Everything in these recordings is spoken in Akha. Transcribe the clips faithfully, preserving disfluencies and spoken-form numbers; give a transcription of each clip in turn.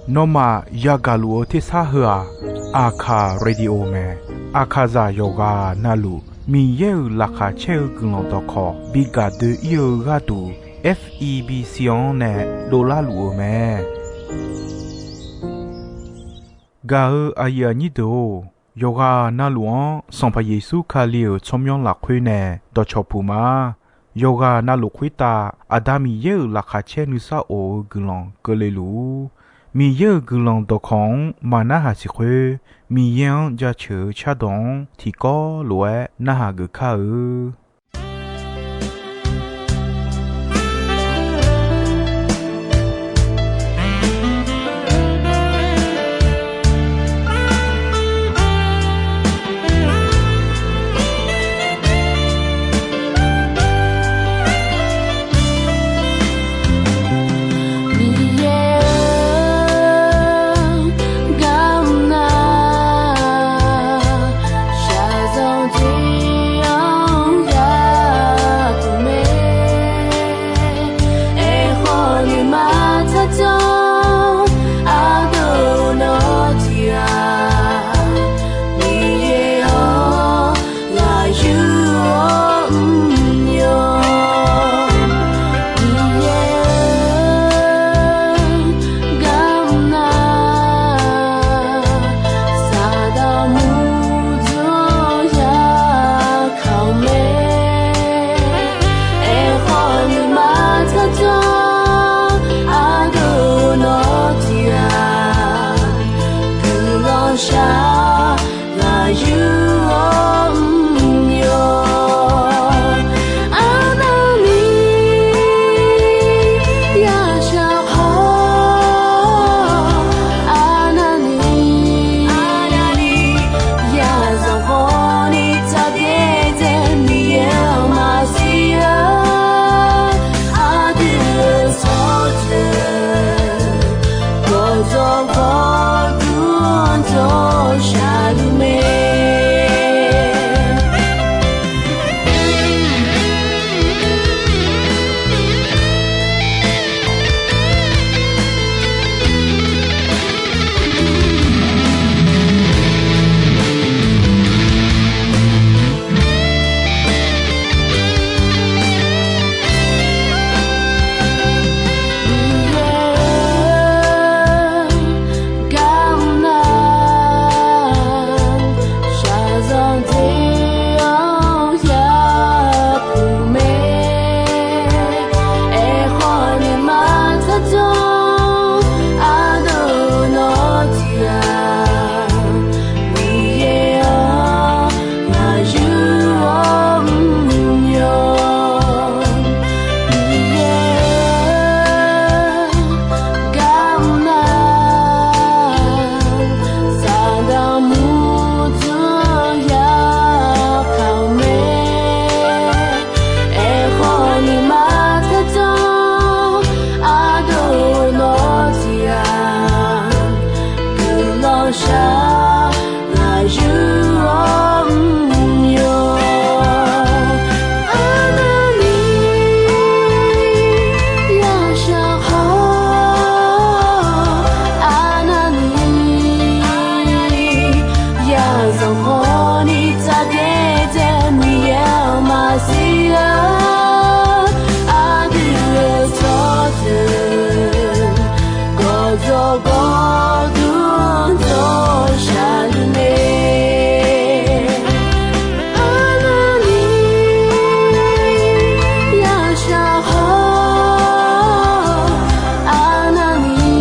Nawmaf yagaq luf-eu tersar heu-aq, Aqkaq Radio mae. Aqkaqzaq yawqghaq navluf Miqyaer-euq laqkhaq caer-eu guiqlanq dawqkawq bi gaq doe-ir-eu gharduq, F E B C-anr nae dovlar luf-eu mae. Gaq-eu aqyuif aqnyir deuq-or, yawqghaq navluf-anr Sanqpaq Yeqsur Kali-euq tsawrmyanr lafkhoer nae dawqcawq puq ma. Yawqghaq navluf khoertav Aqda Miqyaer-euq laqkhaq caer nuisar of-eu guiqlanq keuvle luf-ur. Miqyaer-euq guiqlanq dawqkawq-anr maq narhaq siq khoer, Miqyaer-anr jaceuq-eu cardawq-anr tiqkawv lof-aer narhaq geuf kar-eu. Miqyaer-or, garmr nar, shaqzanq tiq-anr yapuq mae. Aerkhawf nuima tsardzanr ardov nawr tiq-aq, Miqyaer-or, ngaq yur-awr mr-awr. Miqyaer-or, garmr nar, Saqdaq murdzanr yakaq-euq mae. Aerkhawf nuima tsardzanr ardov nawr tiq-aq, guiqlanq shaq ngaq yur-awr mr-awr. Arnavni yashaq khawf, arnavni yazanq khawfni tsaqdaer dzae Miqyaer-anr maqsiq-a. Aqdui-euq tsawrjeuq gawqjawq gawqdui dawqshaq luf mae. Miqyaer-or, garmr nar, shaqzanq tiq-anr yapuq mae. Aerkhawf nuima tsardzanr ardov nawr tiq-aq, Miqyaer-or, ngaq yur-awr mr-awr. Miqyaer-or, garmr nar, Saqdaq murdzanr yakaq-euq mae. Aerkhawf nuima tsardzanr ardov nawr tiq-aq, guiqlanq shaq ngaq yur-awr mr-awr. Arnavni yashaq khawf, arnavni yazanq khawfni tsaqdaer dzae Miqyaer-anr maqsiq-a. Aqdui-euq tsawrjeuq gawqjawq gawqdui dawqshaq luf mae. Arnavni yashaq khawf, arnavni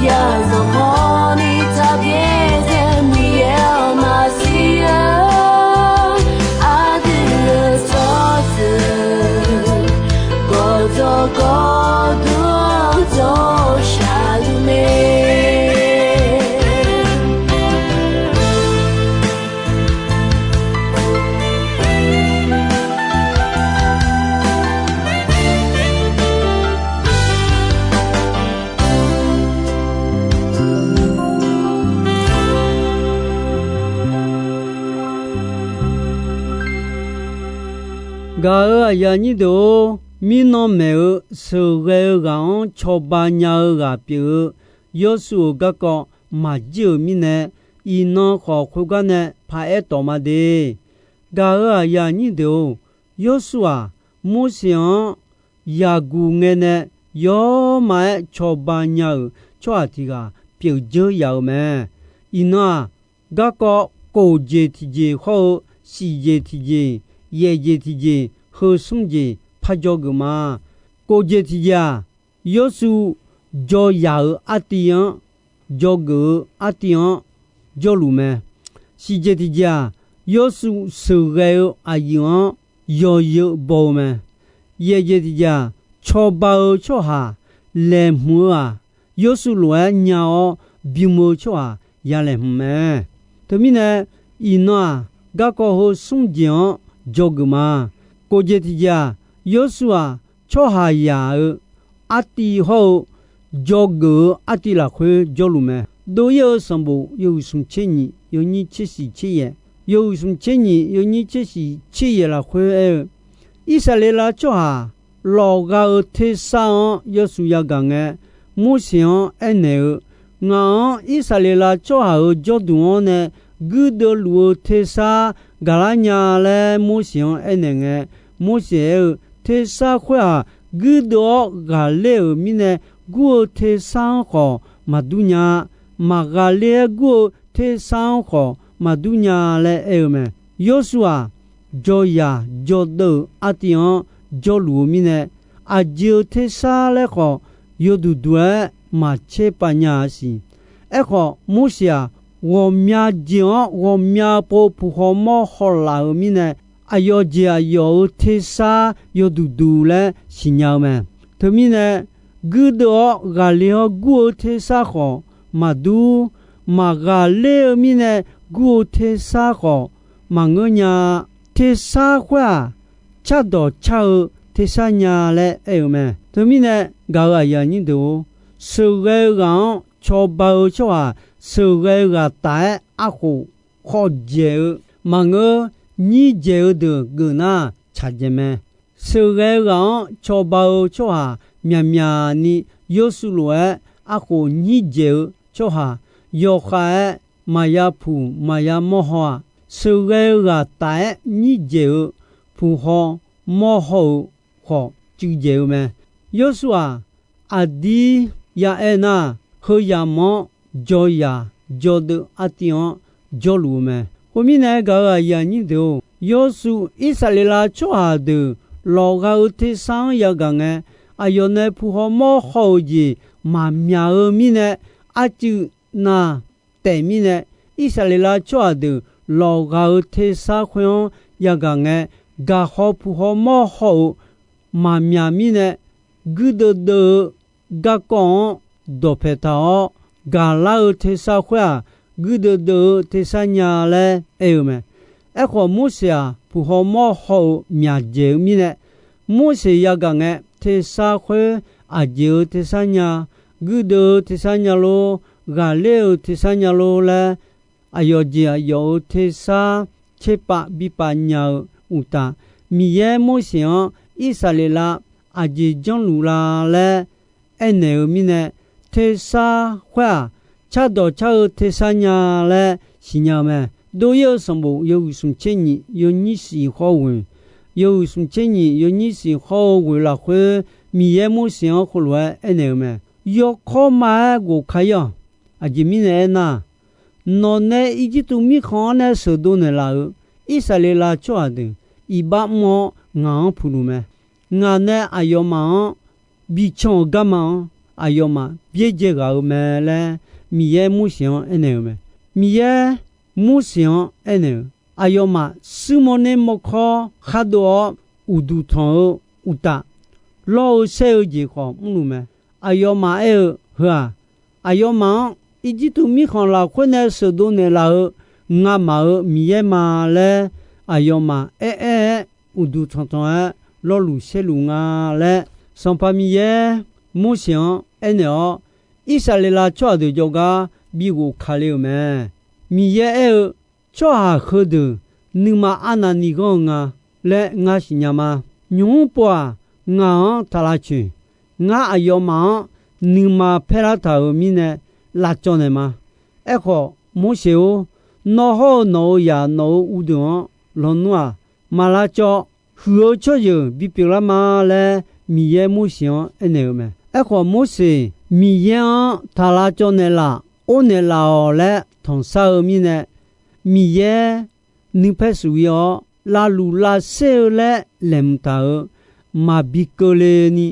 yazanq khawfni tsaqdaer dzae Miqyaer-anr maqsiq-a. Aqdui-euq tsawrjeuq gawqjawq gawqdui dawqshaq luf mae. Gaq-euq aqyuif aqnyir deuq-or, Mirnan maeq-eu sheuqghae-eu ghaq-anr cawba nya-eu ghaq pyeuf-eu Yawrsuv-euq garkawv maqjir-euq mirnae, iqnan khawf khoergar nae paraer tawf ma de. Gaq-euq aqyuif aqnyir deuq-or, Yawrsuv-aq, Morseq-anr yaqguq ngae nae yawrma-aer cawba nya-euq tsawrhaq tiq ghaq pyeuf dzeur yaf-euq mae. Iqnan-aq, garkawv kof jeq tiqjeq hawr-eu, siq jeq tiqjeq, yaef jeq tiqjeq, heu smr jeq par dzawgeuf ma. Kof jeq tiqjeq-aq, Yawrsuv dzawyaq-euq artiv-anr, dzawgeuf-eu artiv-anr jawrluf mae. Siq jeq tiqjeq-aq, Yawrsuv sheuqghae-eu aqyuif-anr yawzeu baw-eu mae. Yaef jeq tiqjeq-aq, cawba-eu tsawrhaq laeqhmq-eu-aq, Yawrsuv lof-aer nya-awr bym-eu tsawrhaq ya laeqhmq mae. Teumirnae, iqnan-aq, garkawv heu smr jeq-anr dzawgeuf ma. Kof jeq tiqjeq-aq, Yawrsuv-aq, tsawrhaqzaq-euq artiv hawr-eu dzawgeuf-eu artiv lafkhoer jawrluf mae. Dov-ir-eu sanqbof yawhuiq smq tser nyiq, yawnyir tser siq tser yaef, yawhuiq smq tser nyiq, yawnyir tser siq tser yaef lafkhoer aer-eu, Irsaqleqlav tsawrhaq lawqgha-eu tersar-anr Yawrsuv yagaq ngae, Morseq-anr aernaeq-eu, Ngaq-anr Irsaqleqlav tsawrhaq-euq jawrduq-anr nae guirdeuv luf-eu tersar gaqlar nya laer Morseq-anr aernaeq ngae, Morseq aer-eu, Tersar khoer-aq, guirdeuv-awr ghaqler-euq mirnae, gur-eu tersar-anr khawf maqdur nya-a. Maqghaqler-aer gur-eu tersar-anr khawf maqdur nya-a laer aer-eu mae. Yawrsuv-aq, dzawyaq dzawdeuv-euq artiv-anr jawrluf-eu mirnae, aqjeq-eu tersar laer khawf yawduq duq-aer maqtser pav nya-a siq. Aerkhawf, Morseq-aq, ghawqmya jeq-anr ghawqmya pov puq haw mawr haw laf-euq mirnae, aqyawf jeq aqyawf-euq tersar yawduq duq laer siqnya-eu mae. Teumirnae, guirdeuv-awr ghaqler-awr gur-eu tersar khawf maqdur, maqghaqler-eu mirnae gur-eu tersar khawf maqngeur nya-a. Tersar khoer-aq, cardawq car-eu tersar nya laer aer-eu mae. Teumirnae, gaq-euq aqyuif aqnyir deuq-or, sheuqghae-eu ghaq-anr cawba-eu tsawrhaq sheuqghae-eu ghaq taf-aer arkhof khawf dzaeq-eu maqngeur, nyir dzaeq-eu deuq geuf nar tsaq dzaeq mae. Sheuqghae-eu ghaq-anr cawba-eu tsawrhaq myaqmyaq ni Yawrsuv lof-aer arkhof nyir dzaeq-eu tsawrhaq yawkhav-aer maqya puq maqya mawr haw-aq, sheuqghae-eu ghaq taf-aer nyir dzaeq-eu puq haw mawr haw-eu khawf cuiv dzaeq-eu mae. Yawrsuv-aq, aqdir ya aer nar, heu yamq-anr dzawyaq dzawdeuv artiv-anr jawrluf-eu mae. Khoermirnae gaq-euq aqyuif aqnyir deuq-or, Yawrsuv Irsaqleqlav tsawrhaq deuq lawqgha-eu tersar-anr yagaq ngae, aqyawf nae puq haw mawr haw-euq jeq maqmyaq-eu mirnae, arcuiv nav taef mirnae, Irsaqleqlav tsawrhaq deuq lawqgha-eu tersar khoer-anr yagaq ngae, gaqhaw puq haw mawr haw-euq maqmyaq mirnae, guirdeuv deuv-eu garkawv-anr dawqpae taq-awr, gaqlar-eu tersar khoer-aq, guirdeuv deuv-eu tersar nya laer aer-eu mae. Aerkhawf, Morseq-aq, puq haw mawr haw-euq myaq dzaeq-eu mirnae, Morseq yagaq ngae, tersar khoer aqjeq-eu tersar nya, guirdeuv-eu tersar nya lor, ghaqler-eu tersar nya lor laer, aqyawf jeq aqyawf-euq tersar tserpav bipav nya-eu uqtaf, Miqyaer Morseq-anr Irsaqleqlav aqjeq janrluf la laer aernaeq-eu mirnae, tersar khoer-aq, cardawq car-eu tersar nya laer siqnya-eu mae. Dov-ir-eu sanqbof yawhuiq smq tser nyiq yawnyir siq hawr-eu ghoeq, yawhuiq smq tser nyiq yawnyir siq hawr-eu ghoeq lafkhoer, Miqyaer Morseq-anr heulof-aer aernaeq-eu mae. Yawkawr ma-aer ghofka-ir-awq. Aqjeq mirnae aernar, nawq nae Irjirtuv mirkhanq-anr nae sheuqdov naeqlaf-euq Irsaqleqlav tsawrhaq deuq iqbax mr-awr ngaq-anr puq luf mae. Ngaq nae aqyawfmaf-anr bican-euq garma-anr aqyawfmaf byaerdzae ghaq-eu mae laer Miqyaer Morseq-anr aernaeq-eu mae. Miqyaer Morseq-anr aernaeq-euq, aqyawfmaf suirmawr ner mawrkawr khar dov-awr uqduq tanq-eu uqtaf, lawr-eu saer-eu jeq khawf mrluf mae. Aqyawfmaf aer-eu heu-aq, aqyawfmaf-anr Irjirtuv mirkhanq lafkhoer nae sheuqdov naeqlaf-eu ngamaf-euq Miqyaer ma laer, aqyawfmaf aer aer-aer uqduq tanqtanq-aer lawrluf saerluf nga laer, Sanqpaq Miqyaer Morseq-anr aernaeq-awr, Irsaqleqlav tsawrhaq deuq jawrgar bi ghofka le-euq mae. Miqyaer aer-eu, tsawrhaq heudeuq nuima arnavni ghanr-eu nga laer ngar siqnya ma. Nymq-mr pov-aq, ngaq-anr taq lavcoeq. Ngar aqyawfmaf-anr nuima paerlar taq-euq mirnae lavcawv naeqma. Aerkhawf, Morseq-or, nawr hawr-eu nawq-euq zaq nawq-euq uvdeuq-anr lawnmr-aq, maq lavcawv. Huiq-eu tsawrjeuq bipyeuf lar ma laer Miqyaer Morseq-anr aernaeq-eu mae. Aerkhawf, Morseq Miqyaer-anr taq lavcawv naeqlaf, or naeqlaf-awq laer tanqshar-eu mirnae, Miqyaer nuipaer shuf-ir-awr, lavluf lavser-eu laer laeqhmq taq-euq maqbi keuvle ni,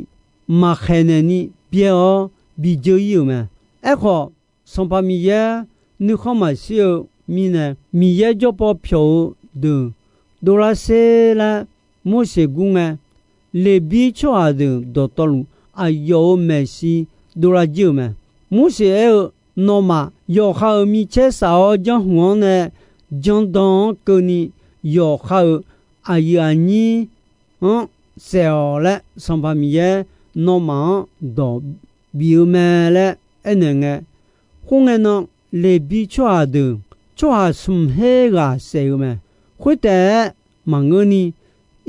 maqkhaeqnaeq ni byaer-awr bi dzeur-ir-euq mae. Aerkhawf, Sanqpaq Miqyaer nuikhanr maqshir-eu mirnae, Miqyaer jawr paw pyawq-eu deuq dovlar sher laer Morseq gur ngae, Leqbir tsawrhaq deuq dawqtawvluf aqyawf-euq maeqshi dovlar jir-euq mae. Morseq aer-eu, Nawmaf yawqha-euq micaer saf-awr janrhmq-anr nae janrdan-anr keuvni yawqha-euq aqyuif aqnyir-anr saef-awq laer Sanqpaq Miqyaer nawmaf-anr dawq bif-eu mae laer aernaeq ngae, khoerngae nan Leqbir tsawrhaq deuq tsawrhaq smq her ghaq saef-eu mae. Khoertaef-aer maqngeurni,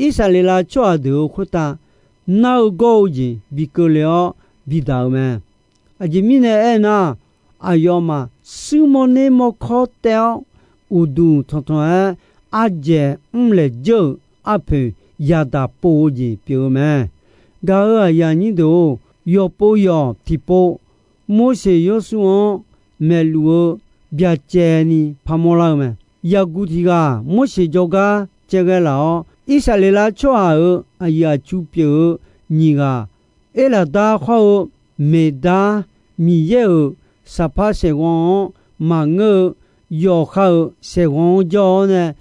Irsaqleqlav tsawrhaq deuq-euq khoertav nar-eu gawr-eu jeq bi keuvle-awr bidaq-eu mae. Aqjeq mirnae aernar, aqyawfmaf shuir mawrner mawrkawr taev-awr, uqduq tanqtanq-aer ardzaeq mrlaeq dzeur-euq arpoeq yadaq pov-eu jeq pyeuf-eu mae. Gaq-euq aqyuif aqnyir deuq-or, yawqpov yawq tiqpov Morseq Yawrsur-anr maeqluf-eu byacaevni parmawr lar-eu mae. Yaqguq tiq ghaq Morseq jawrgar caevghae laf-awr, Irsaqleqlav tsawrhaq-euq aqyuif aqtsu pyeuf-eu nyiq ghaq, Erlaqdar khawr-eu Meqdar, Miqyaer-euq saqpar saeqghanq-anr maqngeur-eu yawqha-euq saeqghanq-anr jawr-awr nae,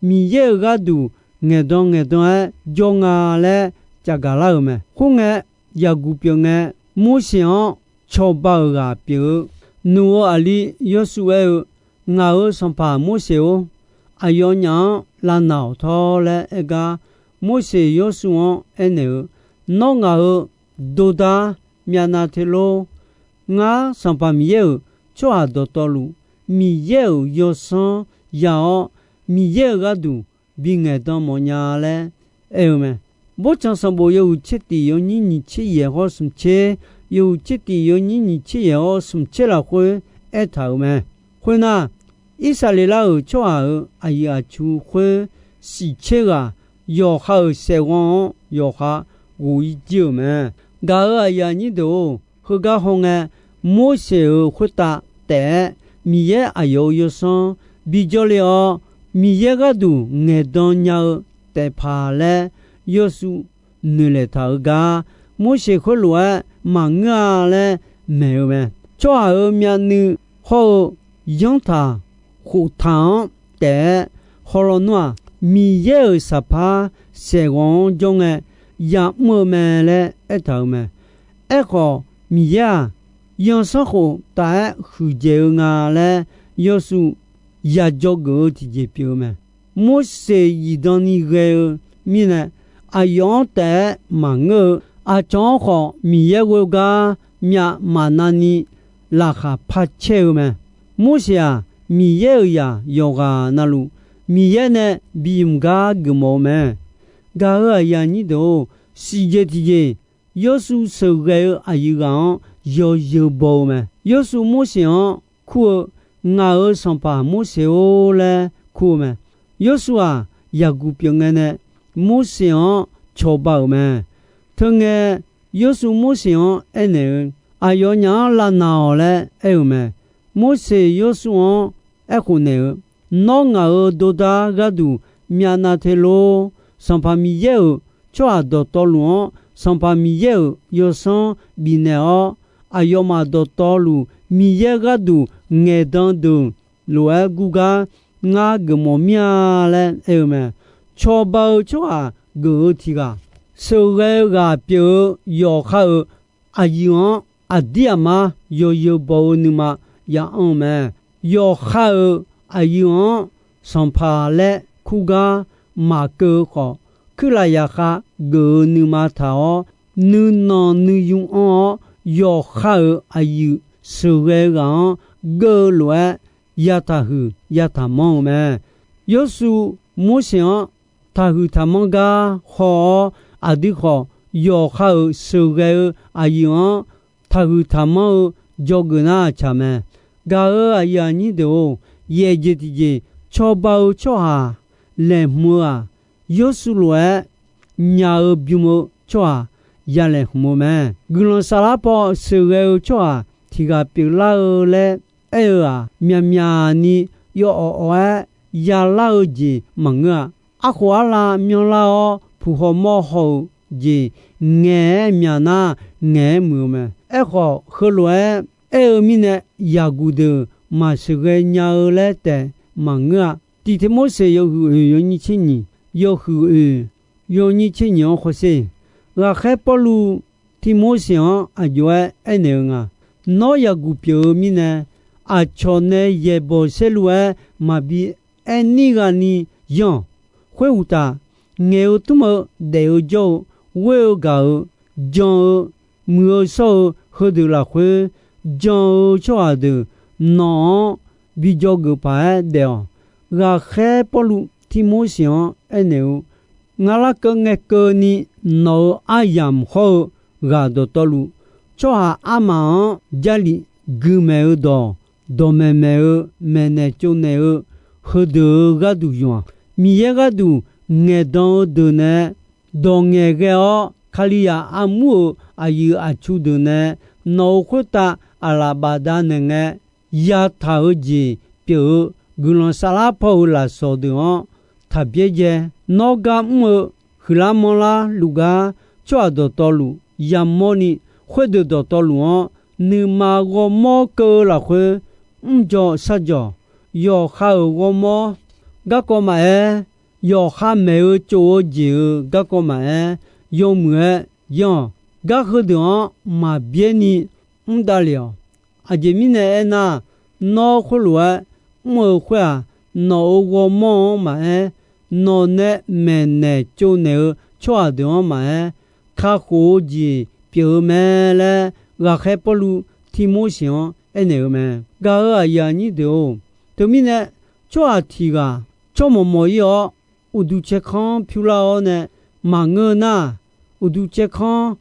Miqyaer-euq gharduq ngaeqdan ngaeqdan-aer jawr nga laer cavgaq lar-euq mae. Khoerngae, Yaqguq pyeuf ngae, Morseq-anr cawba-euq ghaq pyeuf-eu, nuf-eu aqli Yawrsur aer-eu, Ngaq-euq sanqpaq Morseq-or, aqyawfnyaf-anr lavnaq-awq tawr laer aer gar, Morseq Yawrsur-anr aernaeq-eu, Nawr ngaq-euq dordar myavnav te lor. Ngar, Sanqpaq Miqyaer-euq tsawrhaq dawqtawvluf, Miqyaer-euq yawsanr ya-awr, Miqyaer-euq gharduq bi ngaeqdan mawf nya laer aer-eu mae. Borcan sanqbof yawhuiq tser tif yawnyir nyiq tser yaeq hawr smq tser, yawhuiq tser tif yawnyir nyiq tser yaeq hawr smq tser lafkhoer aertaq-euq mae. Khoernar, Irsaqleqlav-euq tsawrhaq-euq aqyuif aqtsu khoer siq tser ghaq yawqha-euq saeqghanq-anr yawqha ghof-ir jir-euq mae. Gaq-euq aqyuif aqnyir deuq-or, heugar hawngae, Morseq-euq khoertav taef-aer Miqyaer aqyawf-euq yawsanr bi jawrle-awr, Miqyaer gharduq ngaeqdan nya-eu taef paq laer Yawrsur noeqlaeq taq-eu gar, Morseq khoerlof-aer maqngeur-a laer maeq-eu mae. Tsawrhaq-euq myavnuiv hawr-eu yanrtaq khoftaq-anr taef-aer hawlawnmr-aq, Miqyaer-euq saqpar saeqghanq-anr jawr ngae yamr-eu mae laer aertaq-euq mae. Aerkhawf, Miqyaer-aq, yansanr khoftaq-aer huiqdzaeq-eu nga laer Yawrsur yajawr geuf-eu tiqjeq pyeuf-eu mae. Morseq zifdan ni ghae-eu mirnae, aqyawf-anr taef-aer maqngeur-eu, aqcawq-anr khawf Miqyaer ghoer gar myav maqnav ni laqkhaq par caer-eu mae. Morseq-aq, Miqyaer-euq zaq yawqghaq navluf, Miqyaer nae bimq gar geufmawf-eu mae. Gaq-euq aqyuif aqnyir deuq-or, siqjeq tiqjeq, Yawrsur sheuqghae-eu aqyuif ghaq-anr yawzeu baw-eu mae. Yawrsur Morseq-anr kur-eu, Ngaq-euq sanqpaq Morseq-or laer kur-eu mae. Yawrsur-aq, Yaqguq pyeuf ngae nae Morseq-anr cawba-euq mae. Teungae, Yawrsur Morseq-anr aernaeq-eu, Aqyawfnyaf-anr lavnaq-awq laer aer-euq mae. Morseq Yawrsur-anr aerkhof naeq-eu, Nawr ngaq-euq dordar gharduq myavnav te lor. Sanqpaq Miqyaer-euq tsawrhaq dawqtawvluf-anr Sanqpaq Miqyaer-euq yawsanr bifnaeq-awr, aqyawfmaf dawqtawvluf Miqyaer gharduq ngaeqdan deuq lof-aer gur gar ngar geufmawf mir-a laer aer-eu mae. Cawba-eu tsawrhaq geuf-eu tiq ghaq, sheuqghae-eu ghaq pyeuf-eu yawqha-euq aqyuif-anr aqdir aqmar yawzeu baw-eu nuima ya'anr-eu mae. Yawqha-euq aqyuif-anr sanqpaq laer kur gar maqkeuv-eu khawf, kuirlaf yaqkhav geuf-eu nuima taq-awr, nuinanq nuiyu anr-awr, yawqha-euq aqyuif sheuqghae-eu ghaq-anr geur-eu lof-aer yataqhuiq yataqmanr-eu mae. Yawrshuv Morseq-anr taqhuiq taqmanr gar haw-awr, aqdui khawf yawqha-euq sheuqghae-eu aqyuif-anr taqhuiq taqmanr-eu dzawgeuf nar tsaq mae. Gaq-euq aqyuif aqnyir deuq-or, yaeq jeq tiqjeq, cawba-eu tsawrhaq laeqhmq-eu-aq, Yawrsuv lof-aer nya-eu bym-eu tsawrhaq ya laeqhmq-eu mae. Guiqlanq saflar paw sheuqghae-eu tsawrhaq tiq ghaq pyeuflar-eu laer aer-eu-aq, myaqmyaq ni yawawq awq-aer yalar-eu jeq maqngeur-a. Arkhof arlav myanrlar-awr, puq haw mawr haw-euq jeq ngaeq-aer myaq nar, ngaeq-aer muiq-eu mae. Aerkhawf, heulof-aer aer-eu mirnae, yaqguq deuq maqsheuqghae nya-eu laer taef maqngeur-a. Tiqteqmorseq yawhuiq oeq yawnyir tser nyiq, yawhuiq oeq yawnyir tser nyiq-anr hawsher. Ghaqkhaer Pawrluv Tivmorseq-anr aqjox-aer aernaeq-eu nga, Nawr yaqguq pyeuf-eu mirnae, aqcawq nae yaeqbawq saerlu-aer maqbi aer nir ghaq ni yanr-awq. Khoeruqtaf, ngaeq-eu tmr-eu, daef-eu jawr-eu, ghoer-eu gaq-eu, jan-eu, muiq-eu shawr-eu, heudeuq lafkhoer jan-eu tsawrhaq deuq nawq-anr bi dzawgeuf paq-aer daef-awq. Ghaqkhaer Pawrluv Tivmorseq-anr aernaeq-eu, Ngar larkeuv ngaekeuvni nawq-euq aryamq hawr-eu ghaq dawqtawvluf, tsawrhaq armaf-anr Jarlif guimaeq-eu dawq, dawqmaeq maeq-eu, maeqnaeq tsovnaeq-eu, heudeuq-eu gharduq yawq-aq, Miqyaer gharduq ngaeqdan-eu deuq nae dawq ngaeqghae awr, Kalizaq armur-euq aqyuif aqtsu deuq nae nawq-euq khoertav aqlaf bafdav naeqngae yataq-eu jeq pyeuf-eu guiqlanq saflar paw-euq lafsawq deuq-anr taq byaerdzae. Nawr gar mr-eu huiqlar manrlar luf gar tsawrhaq dawqtawvluf yamawrni, khoerdeuq dawqtawvluf-anr nuima ghawrmawr keuv-eu lafkhoer mrdzaw shardzawq, yawqha-euq ghawrmawr garkawv maqaer, yawqha maeq-eu tsov-eu jeq-euq garkawv maqaer, yawmuiq-aer yanr-awq. Gar heudeuq-anr maqbyaer ni mr davlef-awq. Aqjeq mirnae aernar, nawr khoerlof-aer mr-eu khoer-aq, nawq-euq ghawrmawr-anr maqaer, nawq nae maeqnaeq tsovnaeq-eu tsawrhaq deuq-anr maqaer, kakhof-eu jeq pyeuf-eu mae laer, ghaqkhaer Pawrluv Tivmorseq-anr aernaeq-eu mae. Gaq-euq aqyuif aqnyir deuq-or, teumirnae tsawrhaq tiq ghaq tsawrmawq mawq-ir-awr, uqduq tsaerkanr pyurlar-awr nae maqngeur nar, uqduq tsaerkanr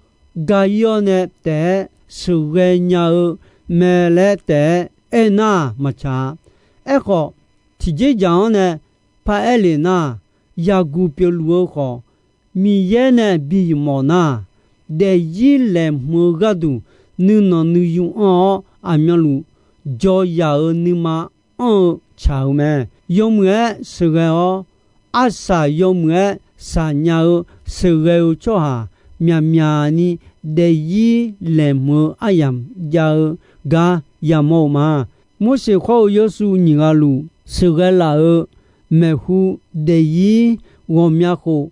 ga-ir-awr nae taef-aer sheuqghae nya-eu mae laer taef-aer aernar maqtsaq-a. Aerkhawf, tiqjeqjaq-anr nae paraer lef nar, yaqguq pyeufluf-eu khawf, Miqyaer nae bi mawf nar, daefzir laeqhmq-eu gharduq nuinanq nuiyu anr-awr, aqmyanluf jawryaq-euq nuima anr-eu tsaq-eu mae. Yawmuiq-aer sheuqghae-awr, arsaq yawmuiq-aer shaqnya-eu sheuqghae-eu tsawrhaq myaqmyaq ni daefzir laeqhmq-eu aryamq jav-eu gar yamawr-eu ma. Morseq khawr-eu Yawrsuv nyiq ghaq luf sheuqghae laf-euq maeqhu daefzir ghawqmya khof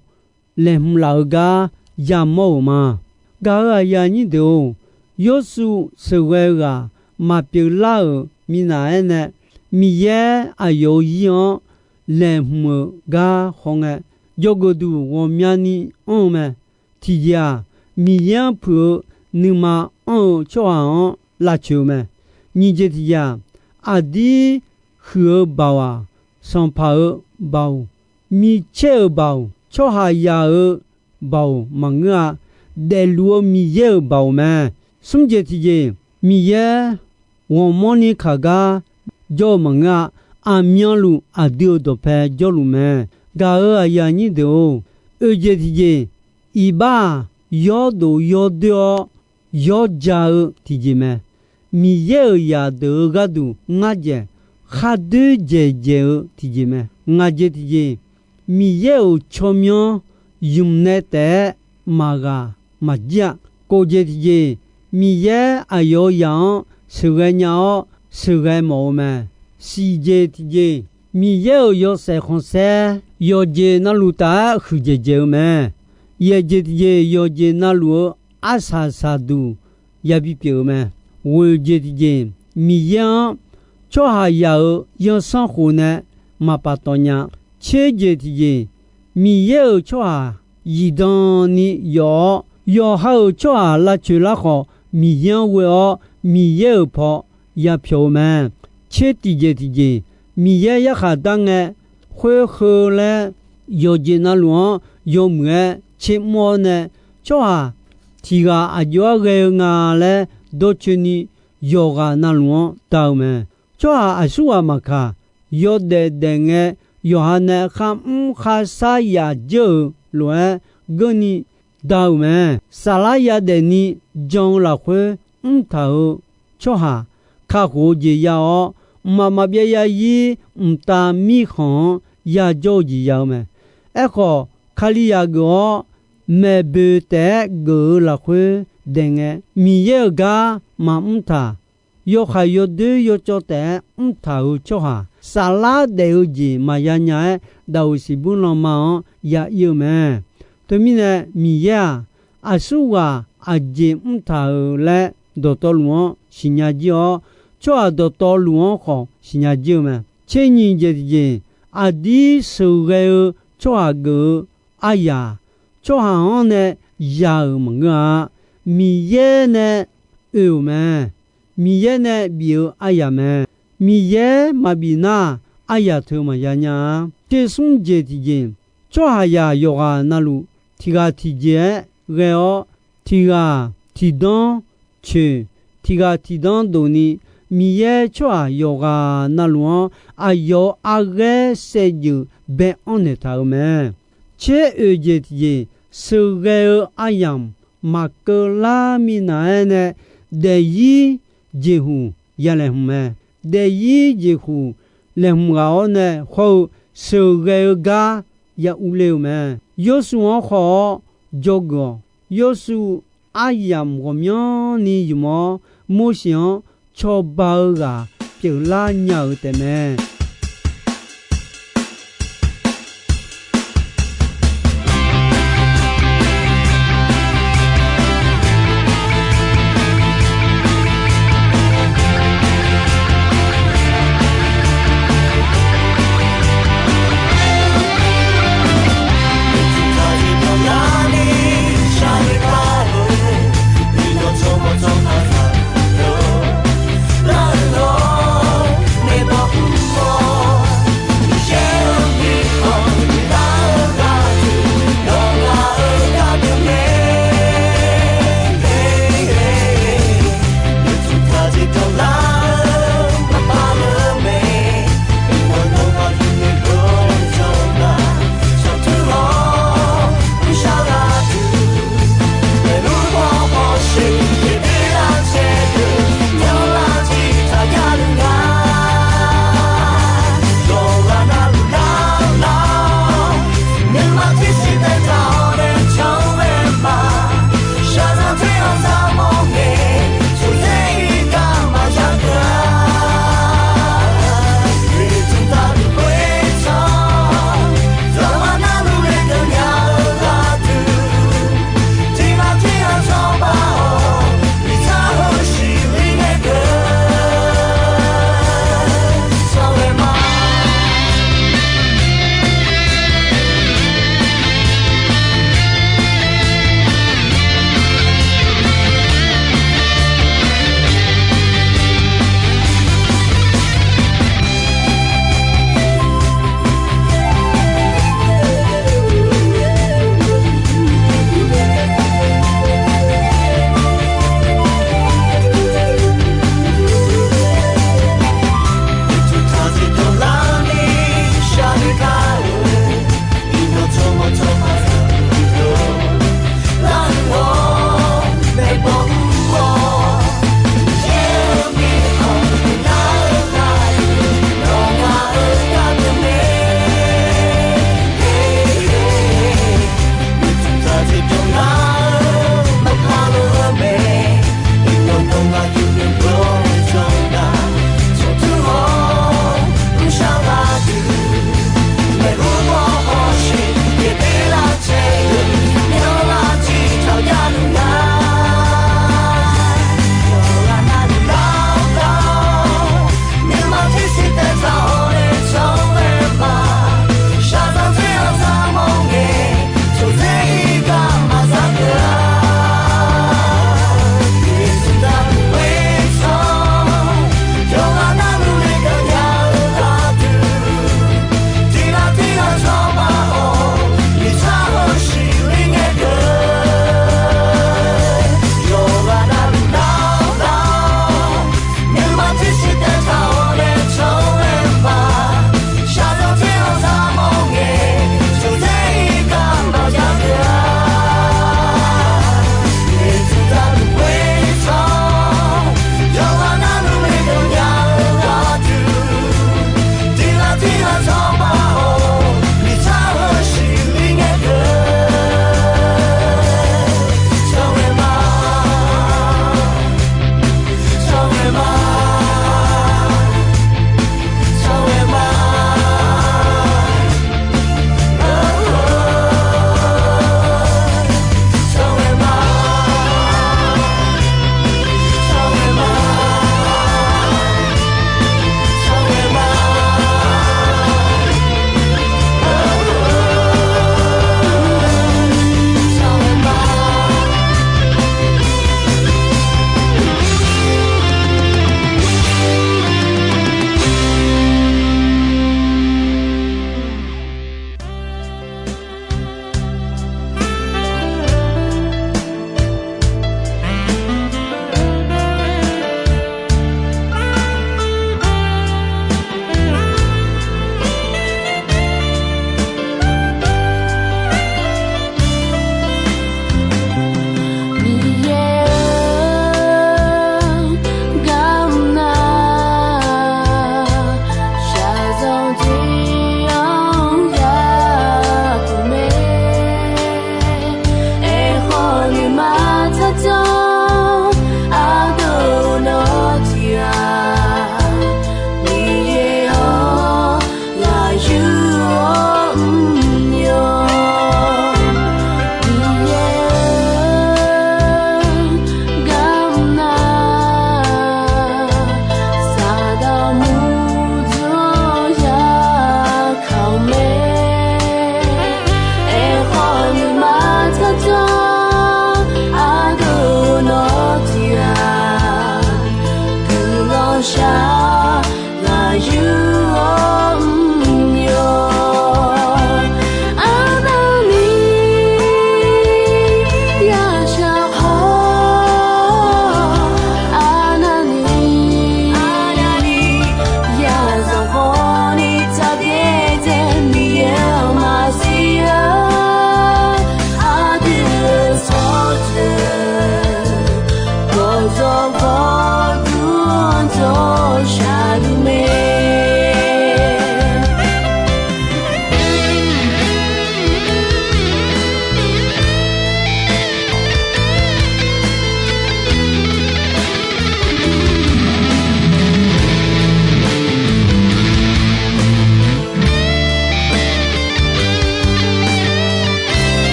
laeqhmq laf-eu gar yamawr-euq ma. Gaq-euq aqyuif aqnyir deuq-or, Yawrsuv sheuqghae-eu ghaq maqpyeuf lar-euq minav-aer nae, Miqyaer aqyawf-euq zir-anr laeqhmq-euq gar hawngae, jawrgeuf duq ghawqmyani anr-eu mae. Tiqjeq-aq, Miqyaer-anr puiq-eu nuima anr-eu tsawrhaq-anr lavcoeq-eu mae. Nyiq jeq tiqjeq-aq, aqdir huiq-eu baoq-aq, sanqpaq-euq baoq, micaer-euq baoq, tsawrhaqzaq-euq baoq maqngeur-a. Daefluf-eu Miqyaer-euq baoq mae. Smr jeq tiqjeq, Miqyaer ghawqmanrni kaq gar jawr-eu maqngeur-a. Aqmyanluf aqdui-euq dawqpae jawrluf mae. Gaq-euq aqyuif aqnyir deuq-or, oeq jeq tiqjeq, iqbax-aq, yawrdof yawrdoer-awr yawrja-eu tiqjeq mae. Miqyaer-euq zaqdeuq-eu gharduq ngar dzaeq, khar doer dzaeq dzaeq-eu tiqjeq mae. Ngaq jeq tiqjeq, Miqyaer-euq tsawrmyanr ymq nae taef-aer maqghaq maqjir-a. Kof jeq tiqjeq, Miqyaer aqyawf-euq zaq-anr sheuqghae nya-awr sheuqghae mawf-eu mae. Siq jeq tiqjeq, Miqyaer-euq yawshaef khanqsaer yawqjeq navluf taf-aer huiqdzaeq dzaeq-eu mae. Yaeq jeq tiqjeq, yawqjeq navluf-eu arsaq saqduq yabi pyeuf-eu mae. Ghoeq jeq tiqjeq, Miqyaer-anr tsawrhaqzaq-euq yanrsanrkhof nae maqpaf tawv nya. Tser jeq tiqjeq, Miqyaer-euq tsawrhaq zifdan ni yawf-awr, yawqha-euq tsawrhaq lavcoeq lar khawf, Miqyaer-anr ghoe-awr Miqyaer-euq paw yapyawq-eu mae. Tser tiqjeq tiqjeq, Miqyaer yarkhaq dar ngae, khoer heu laer yawqjeq navluf-anr yawmuiq-aer tser mr-awr nae Tsawrhaq tiq ghaq aqjox-aer ghae-eu nga laer dawrcoeni yawqghaq navluf-anr da-eu mae. Tsawrhaq aqsurghaq maqkaq, yawdaef daef ngae yawqha nae kharmr kharshar yaf dzeur-euq lof-aer geurni da-euq mae. Saflar yadaef ni jan-eu lafkhoer mrtaq-euq tsawrhaq kakhof-eu jeq ya-awr, mqmaq maqbyav zarzir mqtav mirkhanq-anr yajawr-eu jeq ya-eu mae. Aerkhawf, Kalizaq geuf-awr maeqboeq taef-aer geuf-eu lafkhoer daef ngae, Miqyaer-euq gar maqmr taq, yawkhaeq yawdoer yawcawv taef-aer mrtaq-euq tsawrhaq, saflar daef-eu jeq maqya nya-aer, daf-euq siqbuir lanma-anr ya ir-eu mae. Teumirnae, Miqyaer-aq, aqsurghaq aqjeq mrtaq-euq laer dawqtawvluf-anr siqnya jir-awr, tsawrhaq dawqtawvluf-anr khawf siqnya jir-eu mae. Tser nyiq jeq tiqjeq, aqdir sheuqghae-eu tsawrhaq geuf-eu aryaq, tsawrhaq-anr nae ya-euq maqngeur-a. Miqyaer nae oe-euq mae. Miqyaer nae bif-eu aryaq mae. Miqyaer maqbif nar, aryaq teu maqya nya-a. Tersmr jeq tiqjeq, tsawrhaqzaq yawqghaq navluf tiq ghaq tiqjeq-aer ghae-awr, tiq ghaq tiqdanr coeq, tiq ghaq tiqdanr dof ni, Miqyaer tsawrhaq yawqghaq navluf-anr aqyawf-euq arghaer saevdzeuf bae-anr naeqtaq-euq mae. Tser oeq jeq tiqjeq, sheuqghae-eu aryamq maqkeuv lar minav-aer nae, daefzir jeqhuq ya laeqhmq mae. Daefzir jeqhuq laeqhmq ghaq-awr nae hawr-eu sheuqghae-eu gar ya urler-eu mae. Yawrsuv-anr khawf-awr dzawgeuf-awq. Yawrsuv aryamq ghawqmyanrni ymq-awr, Morseq-anr cawba-eu ghaq pyeuflar nya-euq taefmae.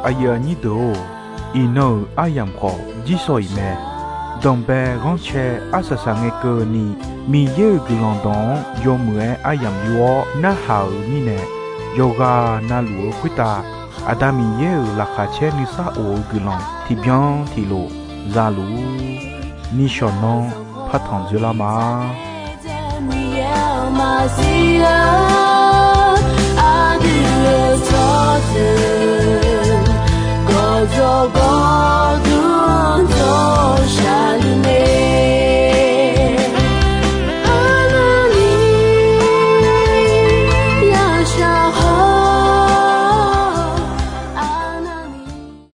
Aqyuif aqnyir deuq-or, iqnan-euq aryamq khawf jirsawq iq mae. Danqbae ghanrcae arsaq saq ngae keuvni, Miqyaer-euq guiqlanq dawq-anr yawmuiq-aer aryamq yur-awr narhaq-euq mirnae, yawqghaq navluf-eu khoertav Aqda Miqyaer-euq laqkhaq caer nuisar of-eu guiqlanq tiqbyan tiqlof za luf-ur. Nishawq nanr partanq dzoerlar ma.